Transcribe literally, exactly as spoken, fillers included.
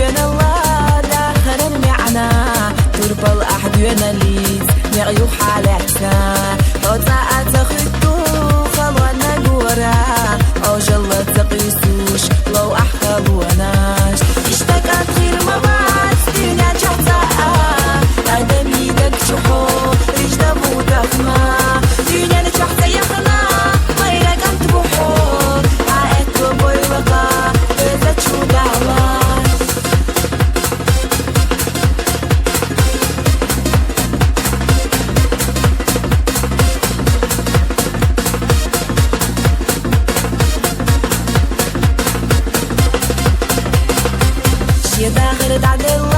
Дуьненала дахаран маьӀна, турпал ахь дуьненлиц, мекъ юха хьалаьцна. Хьо цӀа а ца хӀуьтту, халонна гора, Ӏожалла ца къуьйсуш, лов ахь халонаш. Иштта кӀант хир ма вац дуьнен чохь цхьа а, адамийн даг чу хьо, рижда ву дахна. Дуьнен чохь ца яхна, майра кӀант бу хьо, хьан аьтто бойла кха, беза чу далла. Шен дахар дӀаделла